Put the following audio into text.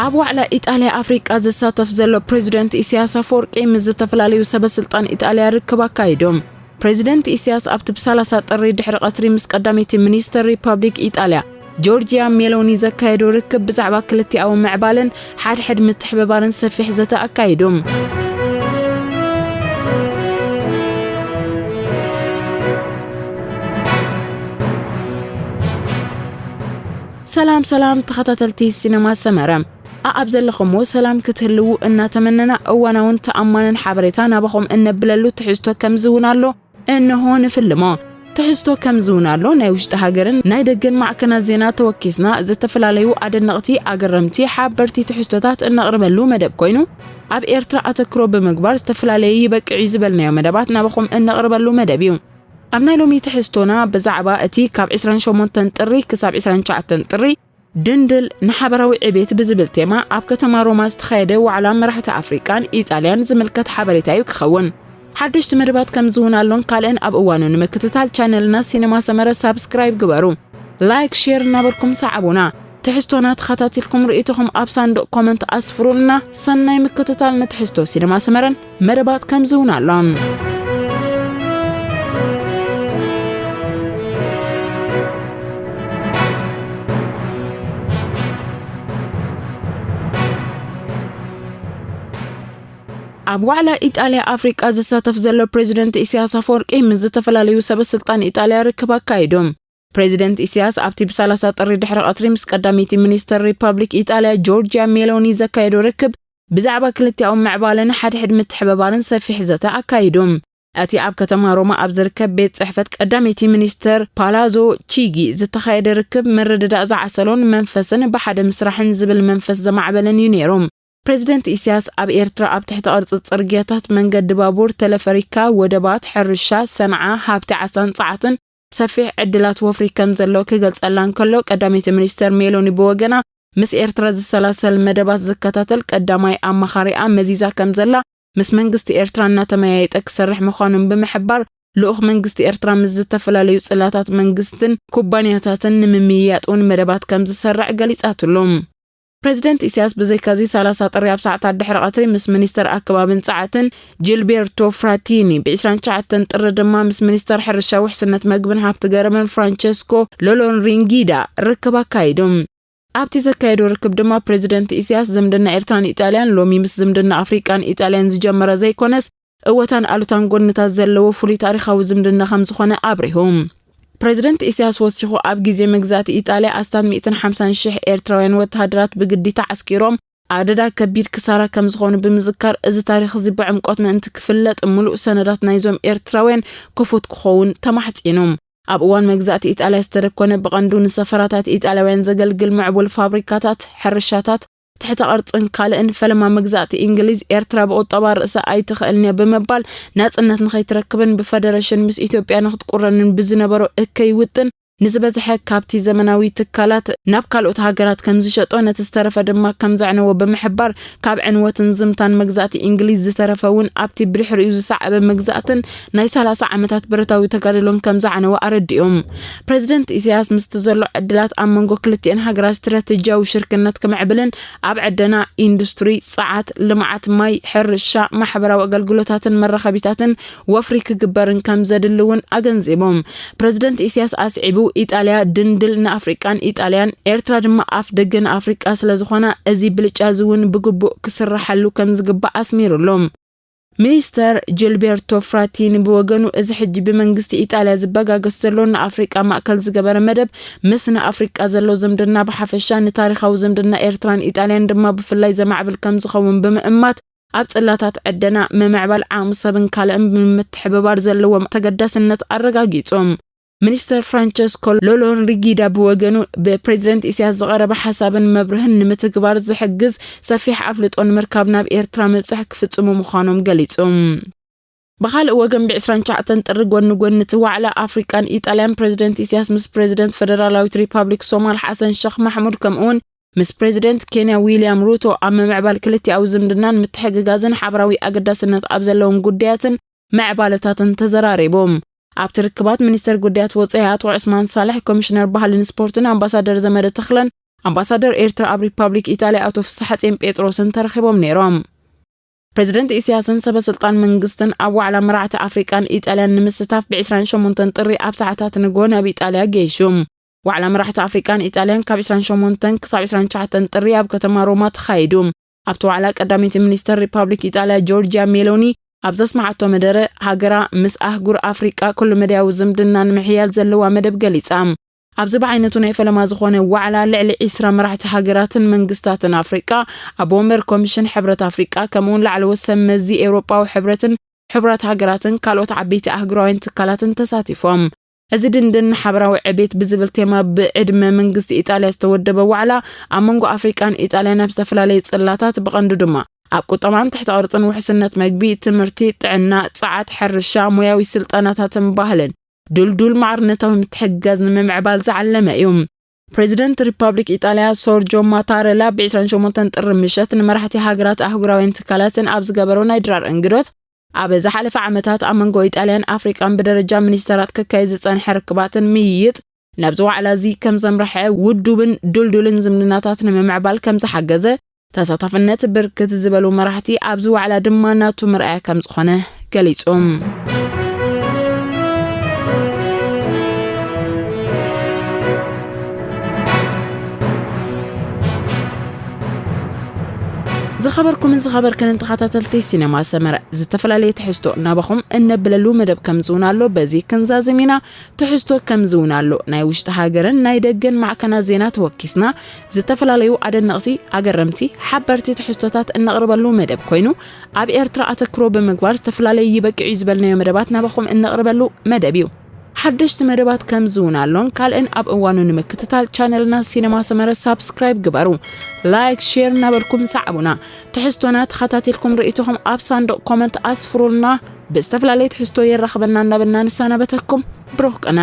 ኣብ ዋዕላ ኢጣልያ ኣፍሪቃ ዝሳተፍ ዘሎ ፕሬዚደንት ኢሳያስ ኣፈወርቂ ምስ ዝተፈላለዩ ሰበ ስልጣን ኢጣልያ ርክብ ኣካይዶም። ፕሬዚደንት ኢሳያስ ኣብቲ ብ30 ጥሪ ድሕሪ ቀትሪ ምስ ቀዳመይቲ ሚኒስተር ሪፐብሊክ ኢጣልያ ጆርጂያ ሜሎኒ ዘካየዶ ርክብ ብዛዕባ ክልቲኣዊ ምዕባለን ሓድሕድ ምትሕብባርን ሰፊሕ ዘተ ኣካይዶም። ሰላም ሰላም ተኸታተልቲ ሲነማ ሰመረ፣ ኣኣብ ዘለኹምዎ ሰላም ክትህልዉ እናተመነና፣ እዋናውን ተኣማንን ሓበሬታ ናባኹም እነብለሉ ትሕዝቶ ከምዚ እውን ኣሎ። እንሆ ንፍልሞ። ትሕዝቶ ከምዚ እውን ኣሎ። ናይ ውሽጢ ሃገርን ናይ ደገን ማዕከናት ዜና ተወኪስና ዝተፈላለዩ ኣደነቕቲ፣ ኣገረምቲ፣ ሓበርቲ ትሕዝቶታት እነቕርበሉ መደብ ኮይኑ፣ ኣብ ኤርትራ ኣተክሮ ብምግባር ዝተፈላለየ ይበቅዕ እዩ ዝበልናዮ መደባት ናባኹም እነቕርበሉ መደብ እዩ። ኣብ ናይ ሎሚ ትሕዝቶና ብዛዕባ እቲ ካብ ዕስራን ሸሞንተን ጥሪ ክሳብ ዕስራን ትሽዓተን ጥሪ ድንድል ንሓበራዊ ዕቤት ብዝብል ቴማ ኣብ ከተማ ሮማ ዝተኻየደ ዋዕላ መራሕቲ ኣፍሪቃን ኢጣልያን ዝምልከት ሓበሬታ እዩ ክኸውን። ሓደሽቲ መደባት ከምዚ እውን ኣሎን ካልእን ኣብ እዋኑ ንምክትታል ቻነልና ሲነማ ሰመረ ሳብስክራይብ ግበሩ። ላይክ፣ ሼር እናበልኩም ሰዓቡና። ትሕዝቶና ተኸታቲልኩም ርእይቶኹም ኣብ ሳንዱቕ ኮመንት ኣስፍሩልና። ሰናይ ምክትታል ንትሕዝቶ ሲነማ ሰመረን መደባት ከምዚ እውን ኣሎን። ኣብ ዋዕላ ኢጣልያ ኣፍሪቃ ዝሳተፍ ዘሎ ፕሬዚደንት ኢሳያስ ኣፈወርቂ ምስ ዝተፈላለዩ ሰበ ስልጣን ኢጣልያ ርክብ ኣካይዶም። ፕሬዚደንት ኢሳያስ ኣብቲ ብ30 ጥሪ ድሕሪ ቀትሪ ምስ ቀዳመይቲ ሚኒስተር ሪፐብሊክ ኢጣልያ ጆርጂያ ሜሎኒ ዘካየዶ ርክብ ብዛዕባ ክልቲኣዊ ምዕባለን ሓድሕድ ምትሕብባርን ሰፊሕ ዘተ ኣካይዶም። እቲ ኣብ ከተማ ሮማ ኣብ ዝርከብ ቤት ጽሕፈት ቀዳመይቲ ሚኒስተር ፓላዞ ቺጊ ዝተኻየደ ርክብ ምርድዳእ ዝዓሰሎን መንፈስን ብሓደ ምስራሕን ዝብል መንፈስ ዘማዕበለን እዩ ነይሩ። ፕሬዚደንት ኢሳያስ ኣብ ኤርትራ ኣብ ትሕቲ ቅርጺ ጽርግያታት፣ መንገዲ ባቡር፣ ተለፈሪካ፣ ወደባት፣ ሕርሻ፣ ሰንዓ፣ ሃብቲ ዓሳን ጸዓትን ሰፊሕ ዕድላት ወፍሪ ከም ዘሎ ክገልጸላ እንከሎ፣ ቀዳመይቲ ሚኒስተር ሜሎኒ ብወገና ምስ ኤርትራ ዝሰላሰል መደባት ዝከታተል ቀዳማይ ኣማኻሪኣ መዚዛ ከም ዘላ ምስ መንግስቲ ኤርትራ እናተመያየጠ ክሰርሕ ምዃኑን ብምሕባር፣ ልኡኽ መንግስቲ ኤርትራ ምስ ዝተፈላለዩ ጽላታት መንግስትን ኩባንያታትን ንምምይያጥ እውን መደባት ከም ዝሰርዕ ገሊጻትሉ። ፕሬዚደንት ኢሳያስ ብዘይካዚ 30 ጥሪ ኣብ ሰዓታት ድሕሪ ቀትሪ ምስ ሚኒስተር ኣከባብን ጸዓትን ጂልቤርቶ ፍራቲኒ፣ ብ29 ጥሪ ድማ ምስ ሚኒስተር ሕርሻ፣ ውሕስነት መግብን ሃብቲ ገረብን ፍራንቸስኮ ሎሎንሪንጊዳ ርክብ ኣካይዶም። ኣብቲ ዘካየዶ ርክብ ድማ ፕሬዚደንት ኢሳያስ ዝምድና ኤርትራን ኢጣልያን ሎሚ ምስ ዝምድና ኣፍሪቃን ኢጣልያን ዝጀመረ ዘይኮነስ እወታን ኣሉታን ጎንታት ዘለዎ ፍሉይ ታሪኻዊ ዝምድና ከም ዝኾነ ኣብሪሁ። ፕሬዚደንት ኢሳያስ ወሲኹ ኣብ ግዜ መግዛእቲ ኢጣልያ ኣስታት ሚእትን ሓምሳን ሽሕ ኤርትራውያን ወተሃደራት ብግዲታ ዓስኪሮም ኣደዳ ከቢድ ክሳራ ከም ዝኾኑ ብምዝካር፣ እዚ ታሪኽ እዚ ብዕምቆት ምእንቲ ክፍለጥ ምሉእ ሰነዳት ናይዞም ኤርትራውያን ክፉት ክኸውን ተማሕጺኑ። ኣብ እዋን መግዛእቲ ኢጣልያ ዝተደኮነ ብቐንዱ ንሰፈራታት ኢጣልያውያን ዘገልግል ምዕቡል ፋብሪካታት፣ ሕርሻታት፣ ትሕተ ቅርጽን ካልእን ፈለማ መግዛእቲ እንግሊዝ ኤርትራ ብቁጠባ ርእሳ ኣይትኽእልን እያ ብምባል ናጽነት ንኸይትረክብን ብፈደረሽን ምስ ኢትዮጵያ ንክትቁረንን ብዝነበሮ እከይ ውጥን ንዝበዝሐ ካብቲ ዘመናዊ ትካላት ናብ ካልኦት ሃገራት ከም ዝሸጦ ነቲ ዝተረፈ ድማ ከም ዘዕነዎ ብምሕባር ካብ ዕንወትን ዝምታን መግዛእቲ እንግሊዝ ዝተረፈ እውን ኣብቲ ብድሕሪኡ ዝሰዓበ መግዛእትን ናይ ሰላሳ ዓመታት ብረታዊ ተጋድሎን ከም ዝዓነወ ኣረዲኦም። ፕሬዚደንት ኢሳያስ ምስቲ ዘሎ ዕድላት ኣብ መንጎ ክልቲኤን ሃገራት ስትራተጂያዊ ሽርክነት ክምዕብልን ኣብ ዕደና ኢንዱስትሪ፣ ጸዓት፣ ልምዓት ማይ፣ ሕርሻ፣ ማሕበራዊ ኣገልግሎታትን መራኸቢታትን ወፍሪ ክግበርን ከም ዘድሊ እውን ኣገንዚቦም። ፕሬዚደንት ኢሳያስ ኣስዒቡ፣ ኢጣልያ ድንድል ንኣፍሪቃን ኢጣልያን፣ ኤርትራ ድማ ኣፍ ደገ ንኣፍሪቃ ስለ ዝኾና እዚ ብልጫ እዚ እውን ብግቡእ ክስራሓሉ ከም ዝግባእ ኣስሚሩሎም። ሚኒስተር ጂልቤርቶ ፍራቲኒ ብወገኑ፣ እዚ ሕጂ ብመንግስቲ ኢጣልያ ዝበጋገስ ዘሎ ንኣፍሪቃ ማእከል ዝገበረ መደብ ምስ ንኣፍሪቃ ዘሎ ዝምድና ብሓፈሻ ንታሪኻዊ ዝምድና ኤርትራን ኢጣልያን ድማ ብፍላይ ዘማዕብል ከም ዝኸውን ብምእማት፣ ኣብ ጽላታት ዕደና፣ ምምዕባል ዓቕሚ ሰብን ካልእን ብምትሕብባር ዘለዎም ተገዳስነት ኣረጋጊጾም። ሚኒስተር ፍራንቸስኮ ሎሎንሪጊዳ ብወገኑ፣ ብፕሬዚደንት ኢሳያስ ዝቐረበ ሓሳብን መብርህን ንምትግባር ዝሕግዝ ሰፊሕ ኣፍልጦ ንምርካብ ናብ ኤርትራ ምብጻሕ ክፍጽሙ ምዃኖም ገሊጹ። ብኻልእ ወገን፣ ብ29 ጥሪ ጎኒ ጎኒ እቲ ዋዕላ ኣፍሪቃን ኢጣልያን፣ ፕሬዚደንት ኢሳያስ ምስ ፕሬዚደንት ፈደራላዊት ሪፓብሊክ ሶማል ሓሰን ሸኽ ማሕሙድ፣ ከምኡውን ምስ ፕሬዚደንት ኬንያ ዊልያም ሩቶ ኣብ ምምዕባል ክልቲኣዊ ዝምድናን ምትሕግጋዝን ሓበራዊ ኣገዳስነት ኣብ ዘለዎም ጉዳያትን ምዕባለታትን ተዘራሪቦም። ኣብቲ ርክባት፣ ሚኒስተር ጉዳያት ወጻኢ ኣቶ ዑስማን ሳልሕ፣ ኮሚሽነር ባህልን ስፖርትን ኣምባሳደር ዘመደ ተኽለን ኣምባሳደር ኤርትራ ኣብ ሪፓብሊክ ኢጣልያ ኣቶ ፍስሓጽዮን ጴጥሮስን ተረኺቦም ነይሮም። ፕሬዚደንት ኢሳያስን ሰበ ስልጣን መንግስትን ኣብ ዋዕላ መራሕቲ ኣፍሪቃን ኢጣልያን ንምስታፍ ብ28 ጥሪ ኣብ ሰዓታት ንግሆ ናብ ኢጣልያ ገይሹ። ዋዕላ መራሕቲ ኣፍሪቃን ኢጣልያን ካብ 28 ክሳብ 29 ጥሪ ኣብ ከተማ ሮማ ተኻይዱ። ኣብቲ ዋዕላ ቀዳመይቲ ሚኒስተር ሪፓብሊክ ኢጣልያ ጆርጂያ ሜሎኒ ኣብ ዘስማዓቶ መደረ፣ ሃገራ ምስ ኣህጉር ኣፍሪቃ ኩሉ መዳያዊ ዝምድና ንምሕያል ዘለዋ መደብ ገሊጻ። ኣብዚ ብዓይነቱ ናይ ፈለማ ዝኾነ ዋዕላ ልዕሊ 20 መራሕቲ ሃገራትን መንግስታትን ኣፍሪቃ፣ ኣብ ወንበር ኮሚሽን ሕብረት ኣፍሪቃ፣ ከምኡውን ላዕለዎት ሰብ መዚ ኤውሮጳዊ ሕብረትን ሕቡራት ሃገራትን ካልኦት ዓበይቲ ኣህጉራውያን ትካላትን ተሳቲፎም። እዚ ድንድን ሓበራዊ ዕቤት ብዝብል ቴማ ብዕድመ መንግስቲ ኢጣልያ ዝተወደበ ዋዕላ ኣብ መንጎ ኣፍሪቃን ኢጣልያን ኣብ ዝተፈላለዩ ጽላታት፣ ብቐንዱ ድማ ኣብ ቁጠባን ትሕተ ቅርጽን ውሕስነት መግቢ፣ ትምህርቲ፣ ጥዕና፣ ጸዓት፣ ሕርሻ፣ ሞያዊ ስልጠናታትን ባህልን ድልዱል ማዕርነታዊ ምትሕግጋዝ ንምምዕባል ዝዓለመ እዩ። ፕሬዚደንት ሪፓብሊክ ኢጣልያ ሶርጆ ማታረላ ብ28 ጥሪ ምሸት ንመራሕቲ ሃገራት ኣህጉራውያን ትካላትን ኣብ ዝገበሮ ናይ ድራር እንግዶት፣ ኣብ ዝሓለፈ ዓመታት ኣብ መንጎ ኢጣልያን ኣፍሪቃን ብደረጃ ሚኒስተራት ክካየድ ዝጸንሐ ርክባትን ምይይጥ ናብዚ ዋዕላ እዚ ከም ዘምርሐ፣ ውዱብን ድልዱልን ዝምድናታት ንምምዕባል ከም ዝሓገዘ፣ ተሳታፍነት ብርክት ዝበሉ መራሕቲ ኣብዚ ዋዕላ ድማ ናቱ መርኣያ ከም ዝኾነ ገሊጹ። ዝኸበርኩምን ዝኸበርክንን ተኸታተልቲ ሲነማ ሰመረ፣ ዝተፈላለየ ትሕዝቶ ናባኹም እነብለሉ መደብ ከም ዝውን ኣሎ በዚ ክንዛዝም ኢና። ትሕዝቶ ከም ዝውን ኣሎ ናይ ውሽጢ ሃገርን ናይ ደገን ማዕከናት ዜና ተወኪስና፣ ዝተፈላለዩ ኣደነቕቲ፣ ኣገረምቲ፣ ሓበርቲ ትሕዝቶታት እነቕርበሉ መደብ ኮይኑ፣ ኣብ ኤርትራ ኣተክሮ ብምግባር ዝተፈላለዩ ይበቅዕ እዩ ዝበልናዮ መደባት ናባኹም እነቕርበሉ መደብ እዩ። ሓደሽቲ መደባት ከም ዝውን ኣሎን ካልእን ኣብ እዋኑ ንምክትታል ቻነልና ሲነማ ሰመረ ሳብስክራይብ ግበሩ። ላይክ፣ ሼር እናበልኩም ሰዓቡና። ትሕዝቶና ተኸታቲልኩም ርእይቶኹም ኣብ ሳንዱቕ ኮመንት ኣስፍሩልና። ብዝተፈላለየ ትሕዝቶ የራኽበና እናበልና ንሰናበተኩም። ብሩኽ ቅነ።